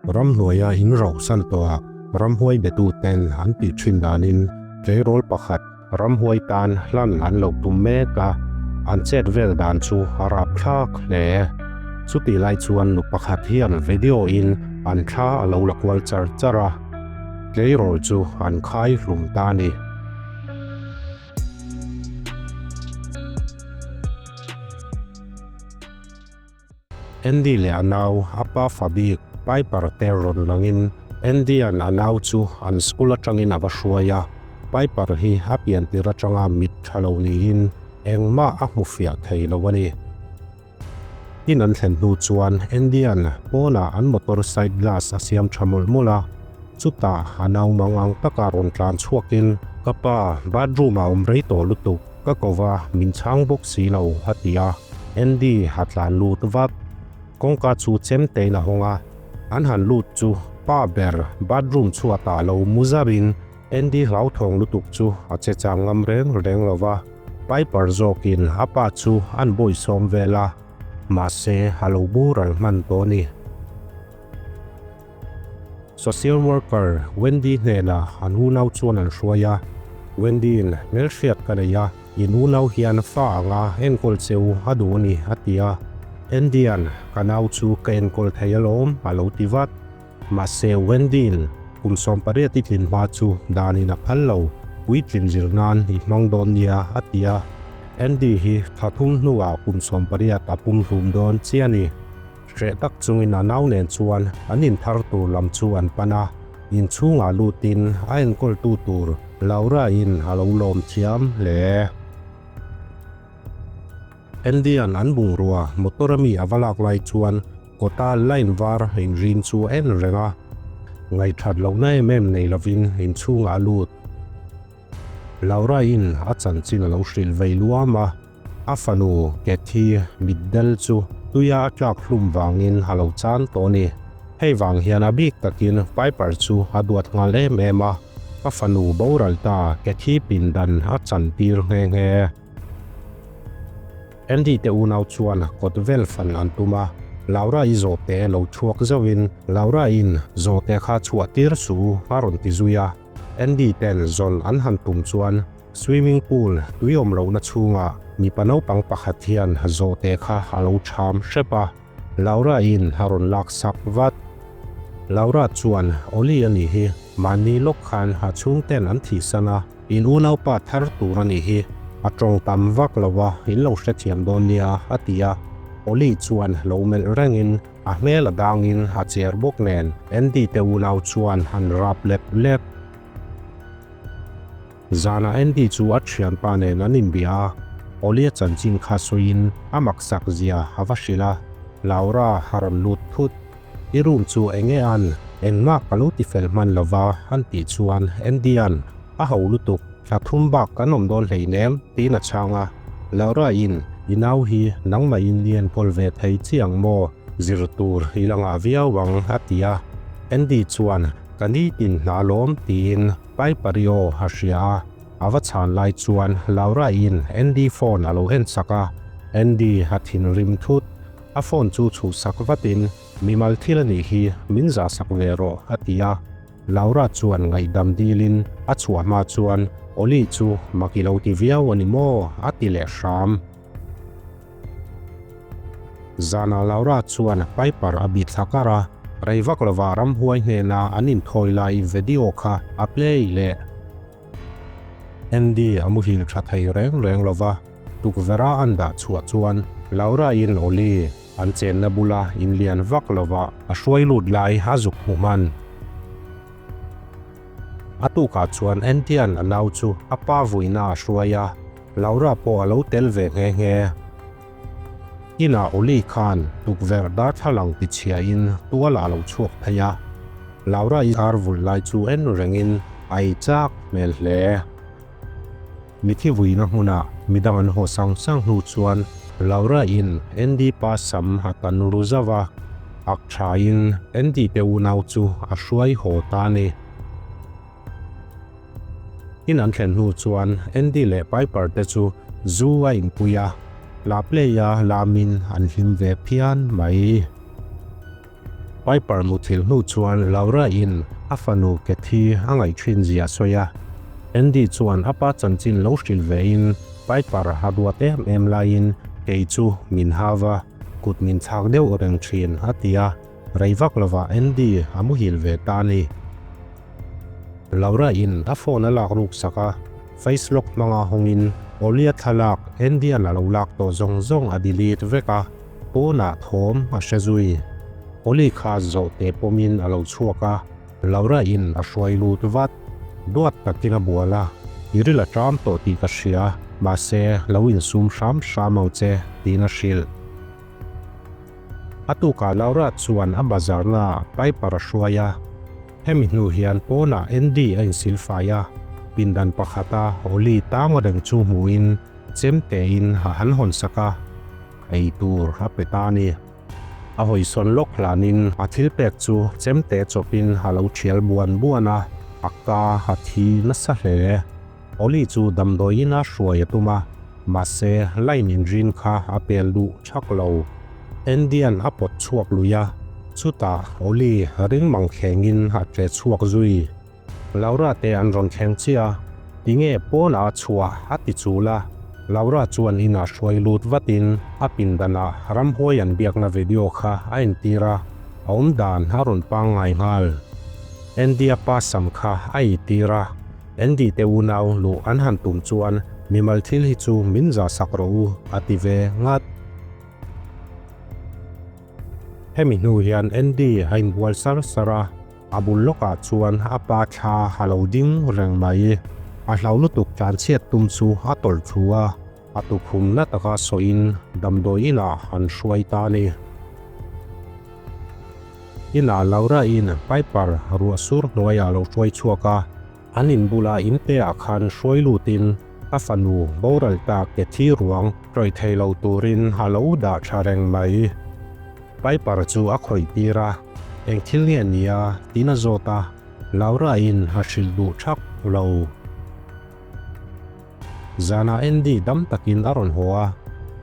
Ramhnuaia in rauhsan tawhah ramhuai betuten an tih thin danin tleirawl pakhat ramhuai tan hlan an lo tum mek a, an chet vel dan chu a rapthlak hle. Chutih lai chuan nu pakhat hian video in an thla a lo la kual char char a, tleirawl chu an khai hlum ta a ni. Andy leh a nau, a pa fa bik, Piper te rawn langin Andy-a'n a nau chu an school atangin a va hruai a. Piper hi a pian tir atanga mit tha lo niin engmah a hmu fiah thei lo a ni. In an thlen hnu chuan Andy-a'n pawnah an motor side glass a siam tha mawlh mawlh a. Chutah a nau mang ang taka rawn tlan chhuakin, Ka pa, bathroom-ah awm rei tawh lutuk. Ka ko va, min chhang bawk si lo, a ti a. Andy a tlan lut vat. Kawngka chu chem tein a hawng a. An han lut chu pa ber bathroom chhuatah lo mu zarin Andy hlauthawng lutuk chu a che chang ngam reng reng lo va. Piper zawkin a pa chu an bawisawm vel a, mahse a lo boral hman tawh a ni. Social worker Wendy hnenah an unau chuan an hruai a, Wendy-in hmelhriat ka nei a, in unau hian fa anga enkawl che u a duh a ni a ti a. Andy-a'n ka nau chu ka enkawl thei alawm a lo ti vat. Mahse Wendy-in kum 18 i tlin hma chu danin a phal lo, puitlin zir nan i hmang dawn nia a ti a. Andy hi thla thum hnuah kum 18 a pumhlum dawn chiah a ni. Hreh tak chungin a nau nen chuan an inthar tur lam chu an pan a, inchhungah lutin a enkawltu tur Laura-in a lo lawm thiam hle. Andy-a'n an bungrua motor ami a va lak lai chuan kawta line var inrin chu a en reng a, ngaihthat lohna em em nei lovin inchhungah a lut. Laura-in a chanchin a lo hrilh vei luam a, a fanu Cathy mitdel chu tuia a tlak hlum vangin a lo chan tawh a ni. Hei vang hian a bik takin Piper chu a duat nghal em em a, a fanu boral ta Cathy pindan a chantir nghe nghe. Andy te unau chuan kawt vel fan an tum a, Laura-i zawhte lo chhuak zauhin Laura-in zawhte kha chhuah tir su a rawn ti zui a. Andy ten zawn an han tum chuan swimming pool tui awm lohna chhungah mipa naupang pakhat hian zawhte kha a lo cham hrep a, Laura-in a rawn lak sak vat. Laura chuan, Oli a nih hi, mahni lawk khan a chhungten an thihsan a, in unaupa thar tur a nih hi, a tawng tam vak lo a, in lo hrethiam dawn nia, a ti a. Oli chuan lo melh rengin A hmel a dangin a cher bawk nen Andy te unau chuan an rap lep lep. Zanah Andy chu a thianpa nen an inbia a, Olia chanchin kha sawiin a maksak zia a va hrilh a, Laura a rawn lut thut. I room chu enge an, engmah ka lo ti fel hman lova an tih chuan Andy-a'n a ho lutuk, thla thum bak kan awm dawn hleinem tiin a chhang a. Laura in, I nau hi nangmah in i enkawl ve thei chi ang maw? Zir tur i la ngah viau ang a ti a. Andy chuan, Ka nitin hna lawm tiin Piper i aw a hria a. A va chhan lai chuan Laura in Andy phone a lo en sak a. Andy a thinrim thut. A phone chu chhuhsak vatin, Mimal thil a nih hi, min zahsak ve rawh a ti a. Laura chuan ngaihdam dilin a chhuah hma chuan Oli chu mak i lo ti viau a ni maw? a ti leh hram. Zanah Laura chuan Piper a bih thla kar a, rei vak lovah ramhuai hnena an inthawi lai video kha a play leh. Andy a muhil tha thei reng reng lova, tukverha an dah chhuah chuan Laura-in Oli an chenna bula inlian vak lova a hruai lut lai a zuk hmu hman. A tukah chuan Andy-a'n a nau chu a pa vuina a hruai a, Laura pawh a lo tel ve nghe nghe. Inah Oli khan tukverh darthlalang tichhiain tualah a lo chhuak phei a, Laura-i ar vulh lai chu en rengin a ei chak hmel hle. Mithi vuina hmunah midang an haw sang sang hnu chuan Laura-in Andy pa sam a tan ru zauh a, ak thain Andy te unau chu a hruai haw ta a ni. In an thlen hnu chuan Andy leh Piper te chu zu a inpui a, la play a lamin an hlim ve phian mai. Piper muthilh hnu chuan Laura in a fanu Kathy a ngaih thin zia a sawi a. Andy chuan a pa chanchin lo hrilh ve in Piper a duat em em laiin kei chu min hau a, kut min thlak deuh reng thin a ti a, rei vak lovah Andy a muhil ve ta a ni. Laura in a phone a lak ruk sak a, face lock hmanga hawngin Ollie-a thlalak Andy-a'n a lo lak tawh zawng zawng a delete vek a, pawnah thawm a hre zui. Ollie kha zawhte pawmin a lo chhuak a, Laura in a hruai lut vat. Duat takin a bual a, I ril a ṭam tawh tih ka hria, mahse lo insum hram hram ang che, tiin a hrilh. A tukah Laura chuan a bazarnaah Piper a hruai a. Hemi hnu hian pawnah Andy a insil fai a, pindan pakhata Ollie tang reng chu hmuhin chemtein a han hawn sak a, ei tur a pe ta a ni. A hawisawn lawk hlanin a thil pek chu chemte chawpin a lo thial buan buan a, a ka a thi nasa hle. Ollie chu damdawiin a hruai a tum a, mahse line inrin kha a pel duh thak lo. Andy-a'n a pawt chhuak lui a, chutah Ollie ring mang thlengin a che chhuak zui. Laura te an rawn thleng chiah a, tinge pawnah a chhuah a ti chul a, Laura chuan inah hruai lut vatin a pindanah ramhuai an biakna video kha a entir a, a awmdan a rawn pangngai nghal. Andy-a pa sam kha a eitir a, Andy te unau luh an han tum chuan mimal thil hi chu min zah sak rawh u a ti ve ngat. Hemi hnu hian Andy a inbual sar sar a. A bul lawkah chuan a pa thla a lo ding reng mai. A hlau lutuk tlanchhiat tum chu a tawlh thu a, a tukhum na taka sawiin damdawi inah an hruai ta a ni. Inah Laura-in Piper ruah sur hnuaiah a lo hruai chhuak a, an in bula in te ah khan hruai lutin a fanu boral ta ke thi ruang ṭawih thei lo turin a lo dah ṭha reng mai. Piper chu a khawih tir a, Eng thil nge nia? tiin a zawt a, Laura-in a hrilh duh thak lo. Zanah Andy dam takin a rawn haw a,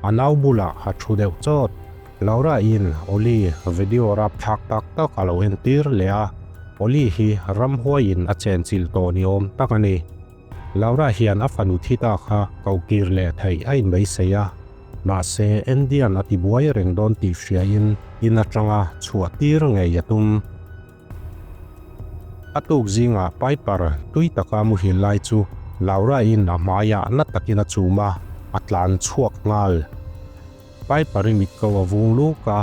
a nau bulah a thu deuh chawt. Laura-in Ollie video rap thlak tak tak a lo entir leh a, Ollie hi ramhuaiin a chenchilh tawh ni awm tak a ni. Laura hian a fanu thi ta kha kokir leh theih a inbeisei a, mahse Andy-a'n a tibuai reng dawn tih hriain in atanga chhuah tir ngei a tum. A tuk zingah Piper tui taka muhil lai chu Laura-in a hmaiah na takin a chum a, a tlan chhuak nghal. Piper-i mit ko a vung luk a,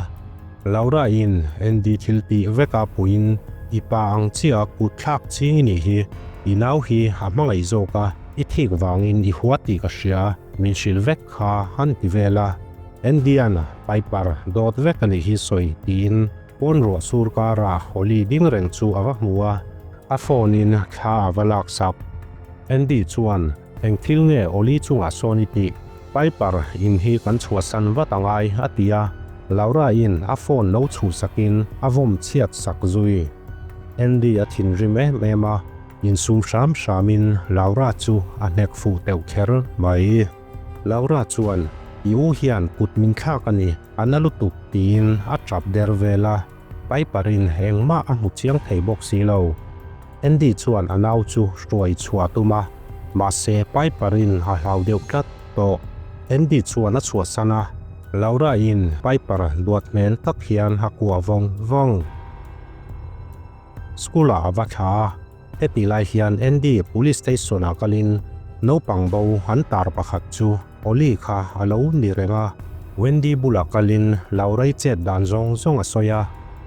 Laura-in Andy thil tih vek a puiin i pa ang chiah a kut thlak ching i nih hi, i nau hi a hmangaih zawk a, i thik vangin i hua tih ka hria, min hrilh vek kha han ti vel a. Andy-a'n Piper dawt vek a nih hi sawi tiin pawn ruah sur karah Holly ding reng chu a va hmu a, a phone-in thla a va laksak. Andy chuan Eng thil nge Oli chungah sawn i tih? Piper in hi kan chhuahsan vat a ngai, a ti a. Laura-in a phone lo chhuhsakin a vawm chhiat sak zui. Andy a thinrim em em a, insum hram hramin Laura chu a hnek fuh teuh kher mai. Laura chuan, I u hian kut min thlak a ni, a na lutuk, tiin a tap der vel a. Piper-in engmah a hmu chiang thei bawk si lo. Andy chuan a nau chu hruai chhuah a tum a, mahse Piper-in a hlau deuh tlat tawh. Andy chuan a chhuahsan a, Laura-in Piper duat hmel tak hian a kuah vawng vawng. School-ah a va thla a, hetih lai hian Andy police station-ah kalin naupang bo an tar pakhat chu Ollie kha a lo ni reng a, Wendy bulah kalin Laura-i chet dan zawng zawng a sawi a,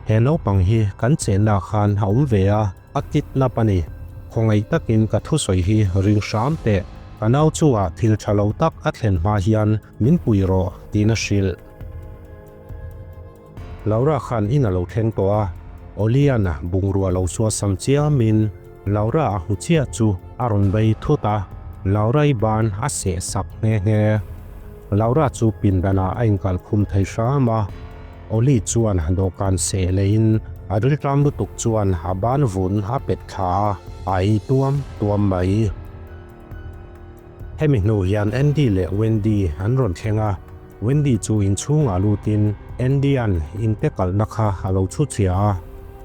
He naupang hi kan chenna khan a awm ve a, a kidnap a ni. Khawngaih takin ka thusawi hi ring hram teh, ka nau chungah thil tha lo tak a thlen hma hian min pui rawh, tiin a hrilh. Laura khan in a lo thleng tawh a, Oliana bungrua lo suasam chiamin Laura a hmu chiah chu a rawn bei thut a, Laura-i ban a seh sak nghe nghe. Laura chu pindanah a inkalkhum thei hram a, Oli chuan dawhkan seh leiin a rilṭam lutuk chuan a ban vun a pet thla a, a ei tuam tuam mai. Hemi hnu hian Andy leh Wendy an rawn thleng a, Wendy chu inchhungah lutin Andy-a'n inte kalhna kha a lo chhu chhia a,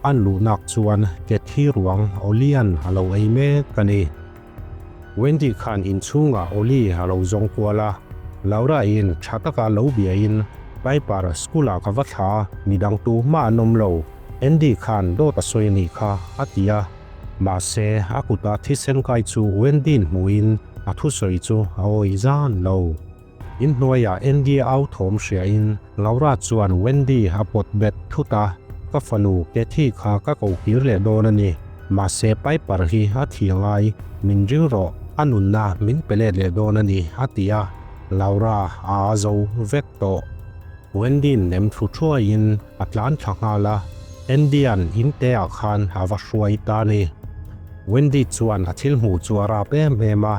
an luhnak chuan Cathy ruang Ollie-a'n a lo ei mek a ni. Wendy khan inchhungah Ollie a lo zawng kual a, Laura-in tha taka lo biain Piper school-ah ka va thla a, midang tu hma an awm lo, Andy khan dawt a sawi a nih kha, a ti a. Mahse, a kuta thisen kai chu Wendy-in hmuhin a thusawi chu a awih zan lo. Inhnuaiah Andy au thawm hriain Laura chuan Wendy a pawt bet thut a, Ka fanu Cathy kha ka ko kir leh dawn a ni. Mahse Piper hi a thi angai, min ring rawh, a nunna min pe let leh dawn a ni, a ti a, Laura a a zo vek tawh. Wendy-in nem thlu thuaiin a tlan thla nghal a, Andy-a'n inteah khan a va hruai ta a ni. Wendy chuan a thil hmuh chu a rap em em a,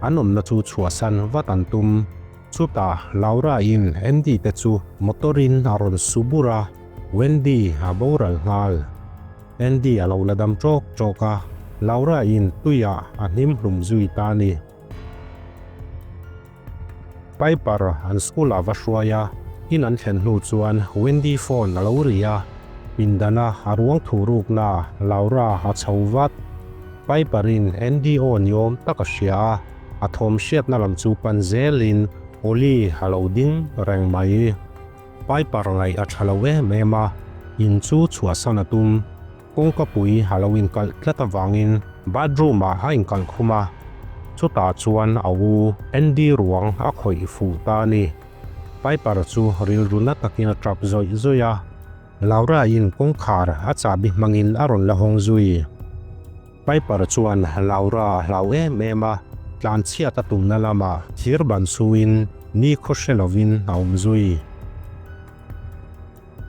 An awmna chu chhuahsan vat an tum. Chutah Laura-in Andy te chu motor-in a rawn su bur a, Wendy a boral nghal. Andy a lo la dam ṭawk ṭawk a, Laura-in tuiah a hnim hlum zui ta a ni. Piper an school-ah va hruai a, in an thlen hnu chuan Wendy phone a lo ri a, pindana a ruang thu rukna Laura a chho vat. Piper-in Andy aw ni awm tak a hria a, a thawm hriatna lam chu pan zelin Ollie a lo ding reng mai. Piper ngaih a tha lo em em a, in chu chhuahsan a tum. Kawngkapui a lo inkalh tlat avangin bathroom-ah a inkalh khum a, chutah chuan a u Andy ruang a khawih fuh ta a ni. Piper chu rilru na takin a tap zawih zawih a. Laura-in kawngkhar a chahbi hmangin a rawn la hawng zui. Piper chuan Laura a hlau em em a, tlanchhiat a tumna lamah thir ban suin ni khaw hre lovin a awm zui.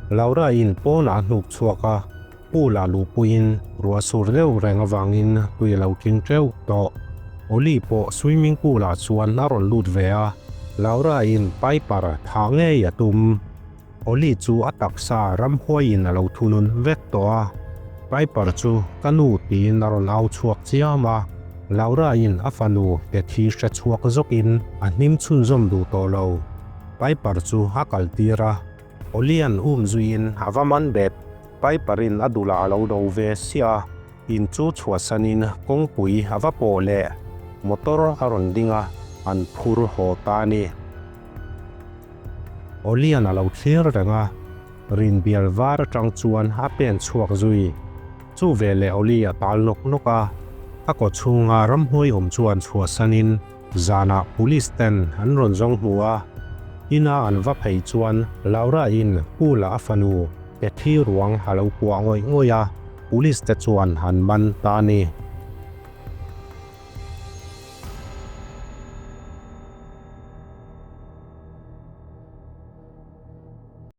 Laura-in pawnah a hnuk chhuak a, pool-ah luhpuiin ruah sur deuh reng avangin tui a lo tling teuh tawh. Ollie pawh swimming pool-ah chuan a rawn lut ve a, Laura-in Piper thah ngei a tum. Ollie chu a taksa ramhuaiin a lo thunun vek tawh a, Piper chu ka nu tiin a rawn au chhuak chiam a, Laura-in a fanu te thi hre chhuak zawkin a hnim chhunzawm duh tawh lo. Piper chu a kal tir a, Ollie-a'n um zuiin a va man bet. Piper-in a dulah a lo do ve siah a, in chu chhuahsanin kawngpui a va pawh leh motor a rawn ding a, an phur haw ta a ni. Awlian a lo thlir reng a, rinbial var atang chuan a pen chhuak zui. Chu veleh Awli a tal nawk nawk a, a kaw chhunga ramhuai awm chuan chhuahsanin zanah police ten an rawn zawng hmu a. Ina an va phei chuan Laura-in pool-ah a fanu Cathy ruang a lo kuah ngawih ngawih a, police te chuan an man ta a ni.